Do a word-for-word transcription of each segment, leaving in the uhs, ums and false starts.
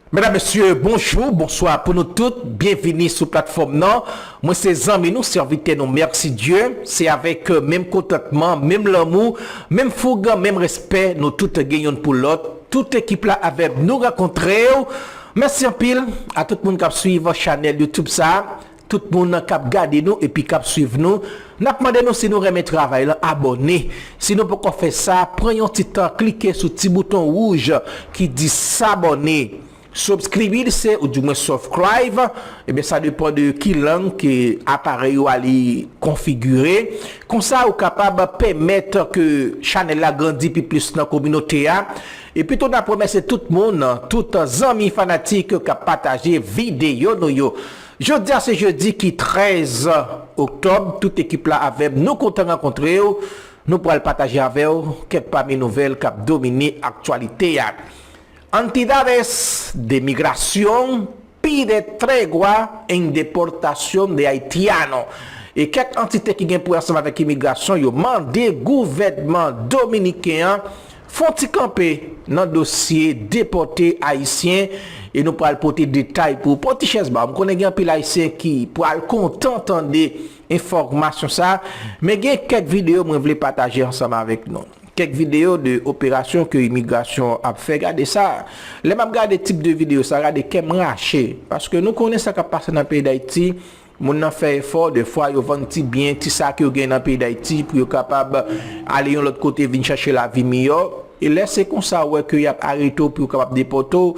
Medam, mesye, bonjou, bonswa pou nou tout. Byenvini sou platfòm nan. Mwen se zanmi nou, sèvitè nou, Mèsidye. Se avèk, euh, menm kontantman, menm lanmou, menm fougan, menm respè, nou tout gen youn pou lòt. Tout ekip la avè m, nou rankontre w. Mèsi anpil a tout moun k ap swiv chanèl YouTube sa. Tout moun k ap gade nou epi k ap swiv nou, n ap mande nou, si nou renmen travay lan, abòne. Si nou poko fè sa, pran yon ti tan, klike sou ti bouton wouj ki di sabòne. Subscribirse, oudimwen subscribe, ebyen, sa depann de ki lang ke aparèy ou a li konfigire. Konsa, ou kapab pèmèt ke chanèl la grandi pi plis nan kominote a. Epi tou, n ap remèsye tout moun, tout zanmi fanatik k ap pataje videyo nou yo. Jodi a se jedi ki trèz oktòb, tout ekip la avè m, nou kontan rankontre w. Nou pral pataje avè w kèk pami nouvèl k ap domine aktyalite a. Entidades de migración pide tregua en deportación de haitiano. E kèk antite ki gen pou wè ansanm avèk imigrasyon yo mande gouvènman dominiken an fè yon ti kanpe nan dosye depòte Ayisyen, e nou pral pote detay pou w. Pran ti chèz ba w. M konnen gen anpil Ayisyen ki pral kontan tande enfòmasyon sa, men gen kèk videyo mwen vle pataje ansanm avèk nou. Kèk videyo de operasyon ke imigrasyon ap fè. Gade sa. Lè m ap gade tip de videyo sa, gade kè m rache. Paske nou konnen sa k ap pase nan peyi Dayiti. Moun nan fè efò, defwa yo vann ti byen, ti sa ke yo gen nan peyi Dayiti pou yo kapab ale yon lòt kote, vin chache lavi miyò. E lè se konsa, ou wè ke y ap arete w pou yo kapab depòte w,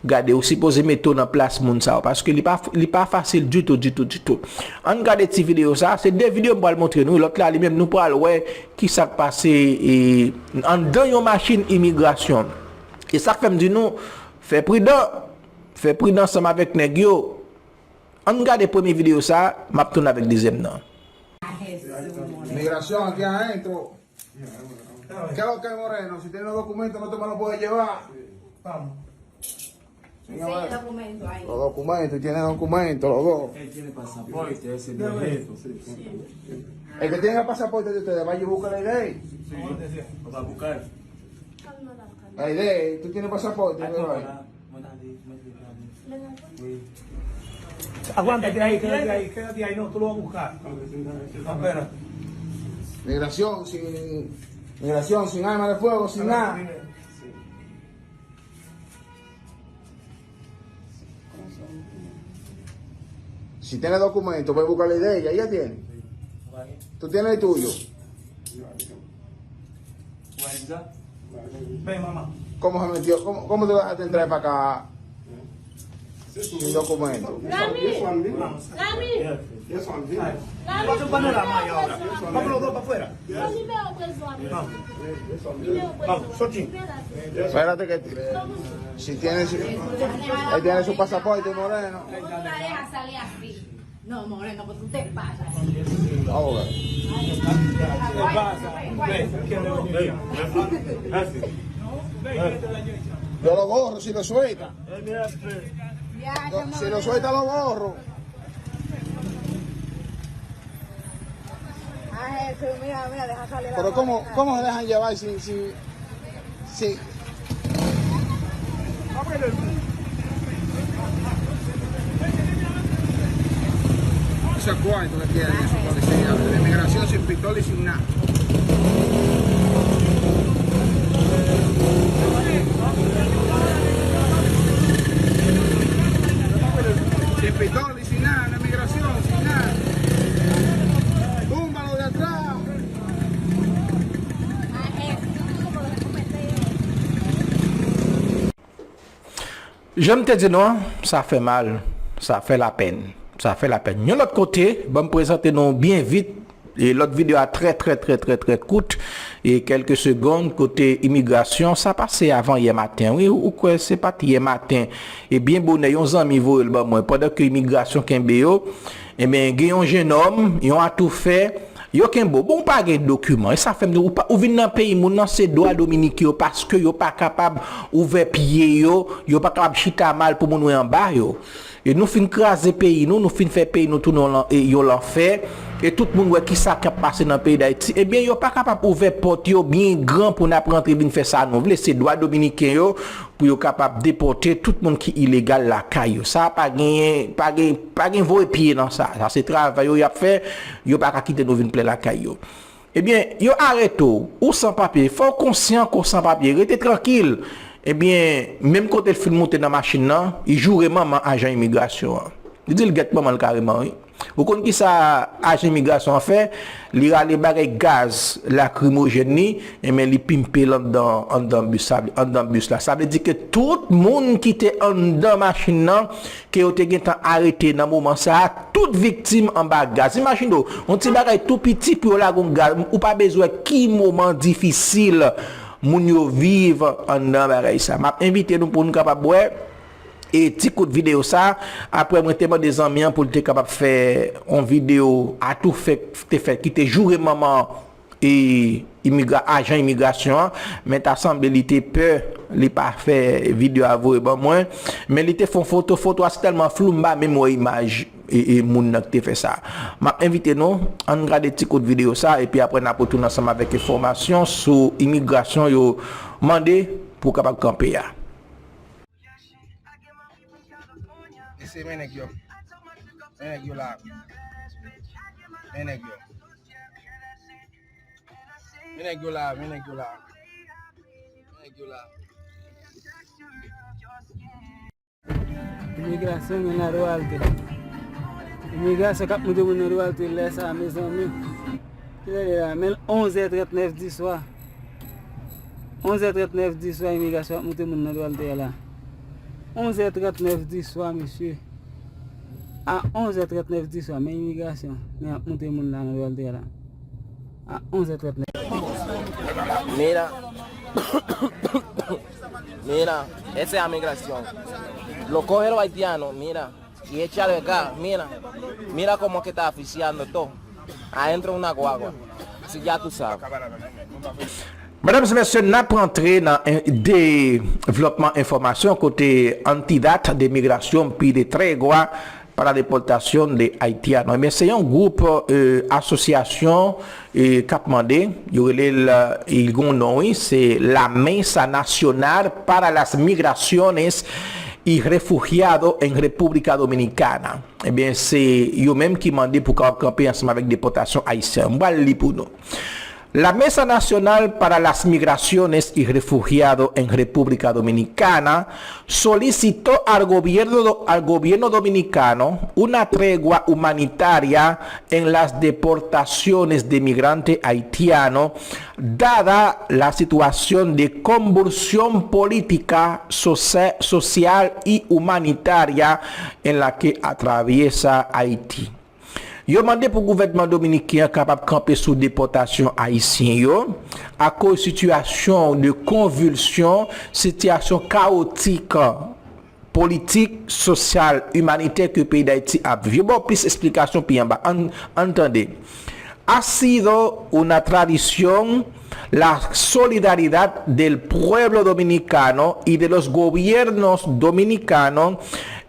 gade, ou sipoze mete w nan plas moun sa yo, paske li pa, li pa fasil ditou, ditou, ditou. Ann gade ti videyo sa, se de videyo m pral montre nou, lòt la li menm nou pral wè kisa k pase, e, anndan yon machin imigrasyon. E sa k fè m di nou, fè pridan, fè pridan ansanm avèk nèg yo. Ann gade premye videyo sa, m ap tounen avèk dezyèm nan. Migración aquí adentro. ¿Qué es lo que, Moreno? Si tiene los documentos, no te me lo puedes llevar. Vamos. Señor, los documentos, tiene documentos, los dos. Él tiene pasaporte, ese viejito. El que tiene el pasaporte de ustedes, vaya y búscale ahí. Sí, lo va a buscar. Ahí de, tú tienes pasaporte, pero ahí. Aguanta, que ahí, quédate ahí, quédate ahí, no, tú lo vas a buscar. Espera. Migración sin, migración sin arma de fuego, sin nada. Si tiene documento, voy a buscarle de ella, ella tiene. ¿Tú tienes el tuyo? Ven, mamá. ¿Cómo se metió? ¿Cómo, cómo te dejaste entrar para acá sin documento? Rami! Rami! Rami! Vamos a un panorama ahí ahora. Vamos los dos para afuera. Vamos. Vamos, Sochi. Espérate que si tiene su, él tiene su pasaporte, Moreno. No, Moreno, pues tú te pasas. Ahora. Yo lo borro si lo suelta. Yo, si lo suelta, lo borro. Pero ¿cómo, cómo se dejan llevar sin, sin, sin? Esos cuartos que tienen esos policías de inmigración sin pistola y sin nada. Sin pistola y sin nada, en la inmigración, sin nada. Túmbalo de atrás. Jan m te di nou an, sa fè mal, sa fè lapèn, sa fè lapèn. Yon lòt kote, ban m prezante nou byen vit, e lòt videyo a trè, trè, trè, trè, trè kout, e kèlke segonn, kote imigrasyon, sa pase avan yè maten, wi, ou kwè se pa t yè maten, e byen bonè, yon zanmi voye l ban mwen, pandan ke imigrasyon kenbe yo, ebyen, gen yon jennonm, yon atoufè, yo kenbe w. Bon, ou pa gen dokiman. E sa fè m di w, ou pa, ou vin nan peyi moun nan, se dwa dominiken yo, paske yo pa kapab ouvè pye yo, yo pa kapab chita mal pou moun wè anba yo. E nou fin kraze peyi nou, nou fin fè peyi nou tounen yon lan- e yon lanfè. E tout moun wè kisa k ap pase nan peyi Dayiti. Ebyen, yo pa kapab ouvè pòt yo byen gran pou n ap rantre vin fè sa nou vle. Se dwa dominiken yo pou yo kapab depòte tout moun ki ilegal lakay yo. Sa pa genyen, pa gen, pa gen voye pye nan sa. Sa se travay yo y ap fè. Yo pa ka kite nou vin plen lakay yo. Ebyen, yo arete w, ou san papye. Fò w konsyan ke w san papye. Rete trankil. Ebyen, menm kote l fin moute nan machin nan, li joure manman ajan imigrasyon an. Li di l gèt manman l kareman, wi. Ou konn kisa ajan imigrasyon an fè? Li rale bagay gaz lakrimojèn li, ebyen, li pimpe l anndan, anndan bis la, anndan bis la. Sa vle di ke tout moun ki te anndan machin nan, ke yo te gentan arete nan moman sa a, tout viktim anba gaz. Imajine w, yon ti bagay tou piti pou yo lage yon gaz, ou pa bezwen wè ki moman difisil moun yo viv anndan bagay sa. M ap envite nou pou nou kapab wè e ti kout videyo sa. Apre, mwen te mande zanmi an pou l te kapab fè yon videyo atoufè k te fèt, ki te joure manman e imigra-, ajan imigrasyon an, men ta sanble li te pè, li pa fè videyo a voye ban mwen, men li te fè yon foto, foto a se tèlman flou, m pa menm wè imaj e, e moun nan ki te fè sa. M ap envite nou, ann gade ti kout videyo sa, epi apre n ap retounen ansanm avèk enfòmasyon sou imigrasyon yo mande pou w kapab kanpe a. Mesye, men nèg yo. Men nèg yo la. Men nèg yo. Men nèg yo la, men nèg yo la. Men nèg yo la. Imigrasyon, men la Duarte. Imigrasyon k ap moute moun nan Duarte lè sa a, mezanmi. Kilè l ye la? Men l onz è trannèf di swa. Onz è trannèf di swa, imigrasyon ap moute moun nan Duarte a la. Onz è trannèf di swa, mesye. A onz è trannèf di swa, men imigrasyon, men ap moute moun la nan Duarte a la. A onz è trannèf. Mira. Mira, ese es migración. Lo coge los haitianos, mira, y échale acá, mira. Mira cómo que está asfixiando todo. Adentro una guagua. Si ya tú sabes. Medam e mesye, n ap rantre nan en-, devlòpman enfòmasyon kote Entidad de Migración pide tregua para deportación de haitianos. Ebyen, se yon gwoup, e, asosyasyon, e, k ap mande, yo rele l, e, li gen yon non, wi, se La Mesa Nacional para las Migraciones y Refugiados en República Dominicana. Ebyen, se yo menm ki mande pou kapab kanpe ansanm avèk depòtasyon ayisyen. M pral li pou nou. La Mesa Nacional para las Migraciones y Refugiados en República Dominicana solicitó al gobierno do-, al gobierno dominicano una tregua humanitaria en las deportaciones de migrantes haitianos, dada la situación de convulsión política, socia-, social y humanitaria en la que atraviesa Haití. Yo mande pou gouvènman dominiken an kapab kanpe sou depòtasyon ayisyen yo, akoz sitiyasyon de konvilsyon, sitiyasyon kawotik, politik, sosyal, imanitè ke peyi Dayiti ap viv. Yo ba w plis esplikasyon pi anba. Ann, ann tande. Ha sido una tradición la solidaridad del pueblo dominicano y de los gobiernos dominicanos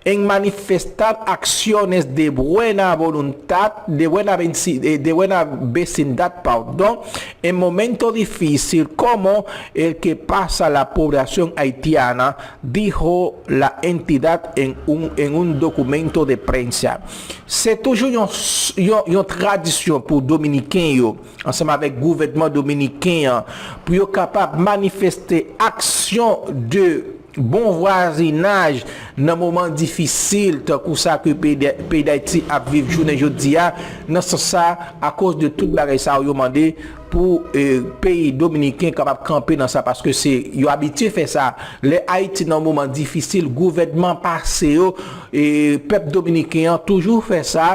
en manifestar acciones de buena voluntad, de buena venci-, eh, de buena vecindad, pardon, en momento difícil como el que pasa la población haitiana, dijo la entidad en un, en un documento de prensa. Se toujou yon, s-, yon, yon tradisyon pou Dominiken yo, ansanm avèk gouvènman dominiken an, pou yo kapab manifeste aksyon de bon vwazinaj nan moman difisil tankou sa ke peyi de, peyi Dayiti ap viv jounen jodi a. Nan sans sa, akoz de tout bagay sa yo, yo mande pou, eh, peyi dominiken kapab kanpe nan sa, paske se, yo abitye fè sa. Lè Ayiti nan moman difisil, gouvènman pase yo, eh, pèp dominiken an toujou fè sa.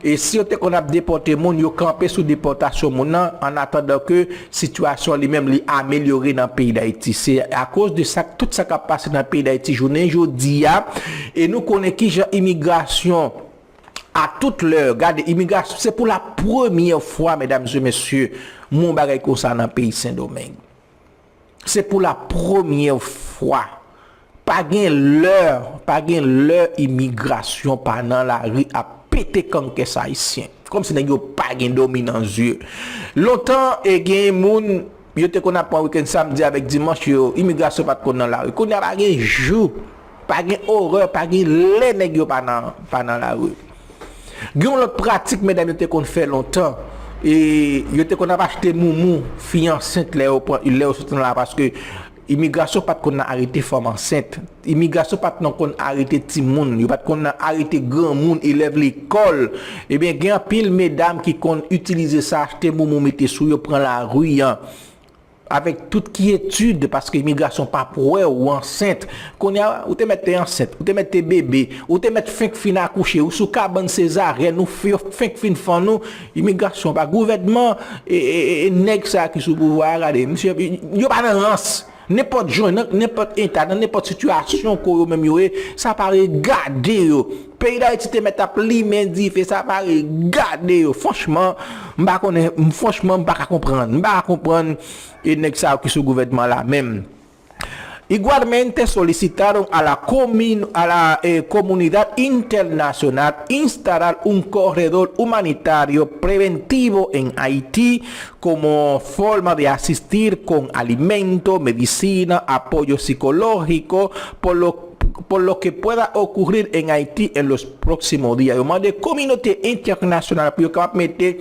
E si yo te konn ap depòte moun, yo kanpe sou depòtasyon moun nan, an atandan ke sitiyasyon li menm li amelyore nan peyi Dayiti. Se akoz de sa, tout sa k ap pase nan peyi Dayiti jounen jodi a, e nou konnen kijan imigrasyon a tout lè, gade, imigrasyon, se pou la premyè fwa, medam e mesye, m wè yon bagay konsa nan peyi Sendomeng. Se pou la premyè fwa Pa gen lè, pa gen lè imigrasyon pa nan lari ap pete kannkès ayisyen. Kòmsi nèg yo pa gen dòmi nan zye. Lontan, e gen moun, yo te konn ap pran wikenn samdi avèk dimanch yo, imigrasyon pa t konn nan lari. Kounye a pa gen jou, pa gen orè, pa gen lè nèg yo pa nan, pa nan lari. Gen yon lòt pratik medam yo te konn fè lontan. E yo te konn ap achte moumou fi ansent lè yo pran, lè yo sot nan lari, paske imigrasyon pa t konn nan arete fanm ansent. Imigrasyon pa t nan konn arete timoun. Yo pa t konn nan arete granmoun, elèv lekòl. Ebyen, gen anpil medam ki konn itilize sa, achte moumou mete sou yo, pran lari an. Avèk tout kyetid, paske imigrasyon p ap wè w ansent. Kounye a, ou te mèt te ansent, ou te mèt te bebe, ou te mèt fenk fin akouche, ou sou kabann sezaryèn, ou f-, yo fenk fin fann ou, imigrasyon pa gouvènman, e, e, e, e nèg sa ki sou pouvwa a, gade, misye, yo pa nan rans. Nenpòt jan, nan nenpòt eta, nan nenpòt sitiyasyon ke yo menm yo ye, sa pa regade yo. Peyi Dayiti te mèt ap limen dife, sa pa regade yo. Franchman, m pa konnen, m, franchman, m pa ka konprann. M pa ka konprann e nèg sa yo ki sou gouvènman la menm. Igualmente solicitaron a la comin-, a la, eh, comunidad internacional instalar un corredor humanitario preventivo en Haití como forma de asistir con alimento, medicina, apoyo psicológico, por lo, por lo que pueda ocurrir en Haití en los próximos días. Yo mande kominote entènasyonal pou yo kapab mete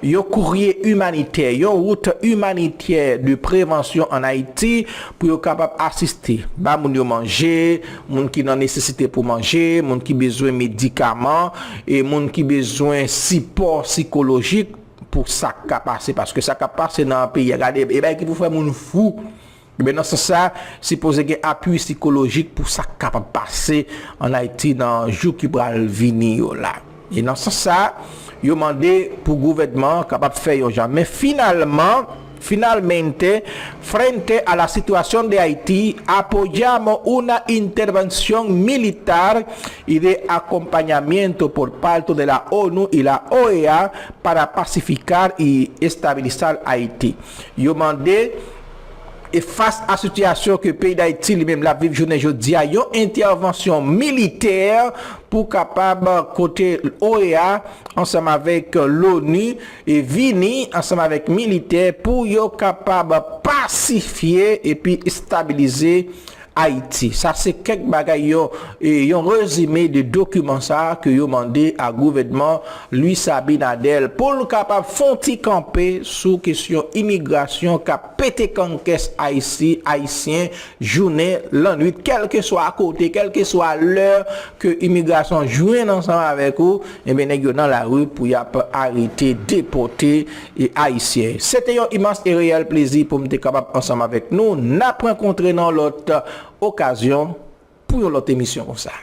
yon kourye imanitè, yon wout imanitè de prevansyon ann Ayiti pou yo kapab asiste ba moun yo manje, moun ki nan nesesite pou manje, moun ki bezwen medikaman, e moun ki bezwen sipò sikolojik pou sa k ka pase. Paske sa k ap pase nan peyi a, gade, e bagay ki pou fè moun fou. Ebyen, nan sans sa, sipoze gen apui sikolojik pou sa k kapab pase ann Ayiti nan jou ki pral vini yo la. E nan sans sa, yo mande pou gouvènman an kapab fè yon jan. Men finalman, finalmente, frente a la situación de Haití, apoyamos una intervención militar y de acompañamiento por parte de la ONU y la OEA para pacificar y estabilizar Haití. Yo mande, e fas a sitiyasyon ke peyi Dayiti li menm l ap viv jounen jodi a, yon entèvansyon militè pou kapab kote OEA ansanm avèk l'ONU e vini ansanm avèk militè pou yo kapab pasifye epi estabilize Ayiti. Sa se kèk bagay, yon, e, yon rezime de dokiman sa a ke yo mande a gouvènman Luis Abinader pou l kapab fè yon ti kanpe sou kesyon imigrasyon k ap pete kannkès Ayiti, Ayisyen, jounen, lannwit, kèlkeswa kote, kèlkeswa lè ke imigrasyon jwenn ansanm avèk ou, ebyen, nèg yo nan lari pou y ap arete, depòte, e, Ayisyen. Se te yon imans e reyèl plezi pou m te kapab ansanm avèk nou. N ap rankontre nan lòt okazyon pou yon lòt emisyon konsa.